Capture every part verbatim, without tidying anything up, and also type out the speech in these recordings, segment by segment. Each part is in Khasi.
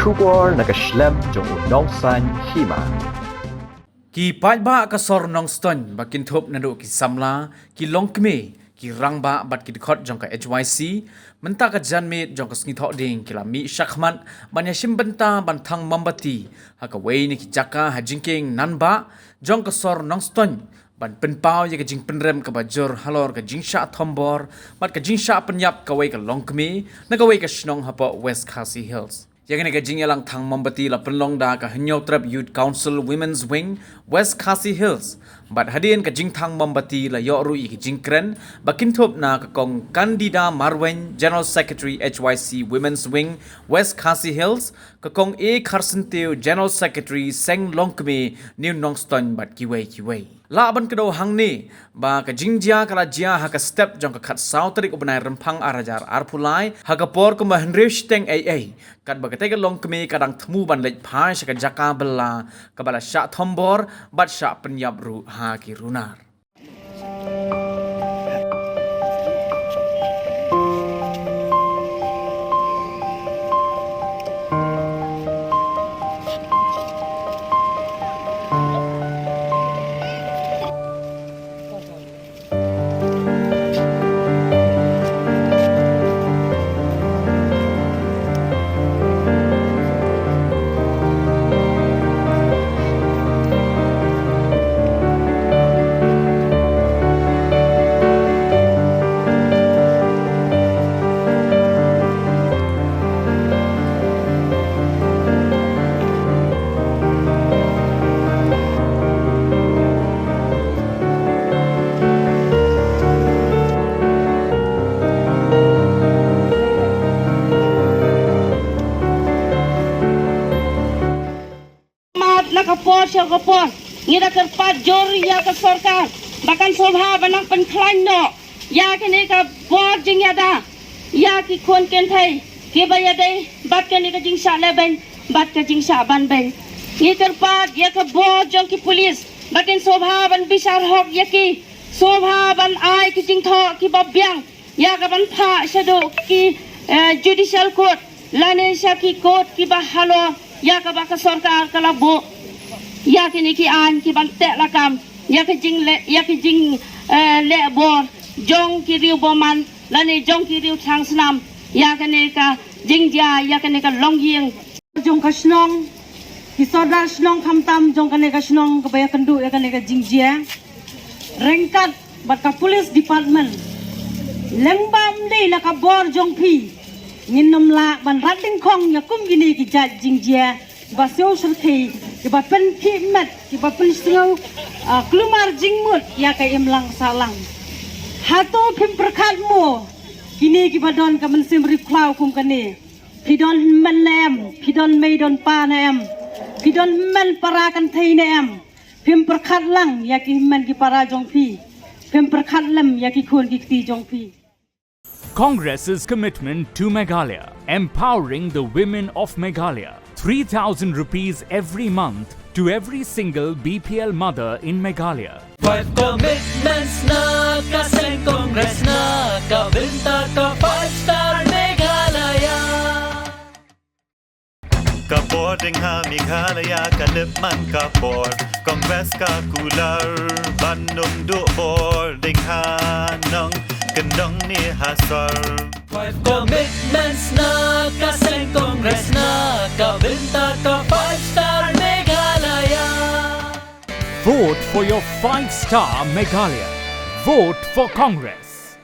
Khubor na ka shlem jong u Nongsaiñ Hima. Ki paidbah ka sor Nongstoiñ ba kynthup naduh ki samla, ki longkmie, ki rangbah bad ki dkhot jong ka H Y C, mynta ka janmiet jong ka sngi Thohdieng ki la mih shakhmat ban ïashim bynta ban thang mombati ha kawei na ki jaka ha jingkieng nanbah jong ka sor Nongstoiñ, ban pynpaw ïa ka jingpynrem kaba jur halor ka jingshah thombor bad ka jingshah pynïap kawei ka longkmie na kawei ka shnong hapoh West Khasi Hills. Ïa kane ka jingïalang thang mombati la pynlong da ka Hynñiewtrep Youth Council Women's Wing West Khasi Hills. Bad hadien ka jingthang mombati la ïoh ruh ïa ki jingkren ba kynthup na ka Kong Candida Marwein, General Secretary H Y C Women's Wing West Khasi Hills, ka Kong A Kharsyntiew, General Secretary Seng Longkmie New Nongstoiñ bad kiwei kiwei. Lah ban kdew hangne ba ka jingjia ka la jia ha ka step jong ka khatsaw tarik u bnai Rymphang ar hajar arphew lai, ha ka por kumba hynriew shiteng eiei, katba katei ka longkmie ka dang thmu ban leit phai sha ka jaka bylla kaba la shah thombor bad shah pynïap ruh ha ki runar. Mat na ka por sha ka por, ngi da kyrpad jur ïa ka sorkar ba kan sngewbha ban nang pynkhlaiñ noh ïa kane ka bor jingïada ïa ki khun kynthei kiba ïadei bad kane ka jingshah lehbeiñ bad ka jingshah banbeiñ. Ngi kyrpad ïa ka bor jong ki pulit ba kin sngewbha ban bishar hok ïa ki, sngewbha ban ai ki jingthoh kiba biang ïa ka ban phah shaduh ki, eh, judicial court lane sha ki court kiba halor ïa kaba ka sorkar ka la buh ïa kine ki aiñ ki ban teh lakam ïa ka jingleh, ïa ka jing, eh, leh bor jong ki riew bymman lane jong ki riew thangsnam ïa kane ka jingjia, ïa kane ka longïing. Jong ka shnong, ki sordar shnong khamtam jong kane ka shnong kaba ïakynduh ïa kane ka jingjia ryngkat bad ka police department. Lyngba ym dei na ka bor jong phi, ngin ym lah ban rat dyngkhong ïa kum kine ki jait jingjia kiba siew shyrkhei, kiba pynkhih met, kiba pynsngew, ah, kulmar jingmut ïa ka imlang sahlang. Hato phim pyrkhat mo kine kiba don ka mynsiem ripkhlaw kum kane? Phi don hynmen ne em? Phi don mei don pa ne em? Phi don hynmen para kynthei ne em? Phim pyrkhat lang ïa ki hynmen ki para jong phi. Phim pyrkhat lem ïa ki khun ki kti jong phi. Congress's commitment to Meghalaya, empowering the women of Meghalaya. Three thousand rupees every month to every single B P L mother in Meghalaya. Five commitments na ka seng Congress na ka bynta ka five star Meghalaya. Ka bor dang ha Meghalaya ka lip man ka bor Congress ka kular ban ym duh bor dang ha nongkyndong ne ha sor. Five commitments na ka seng Congress na ka bynta ka five star Meghalaya. Vote for your five star Meghalaya. Vote for Congress.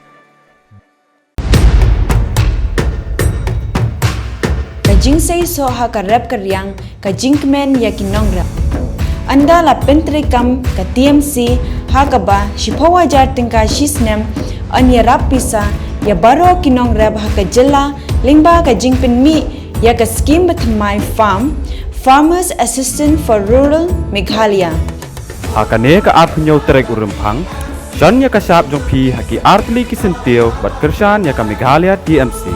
Ka jingseisoh ha ka rep ka riang, ka jingkmen ïa ki nongrep. Ynda la pyntreikam ka T M C ha kaba shiphew hajar tyngka shi snem, yn ïarap pisa ïa baroh ki nongrep ha ka jylla lyngba ka jingpynmih ïa ka skim bathymmai farm, Farmers Assistance for Rural Meghalaya. Ha kane ka arphew hynñiew tarik u Rymphang, shon ïa ka shap jong phi ha ki artylli ki syntiew bad kyrshan ïa ka Meghalaya T M C.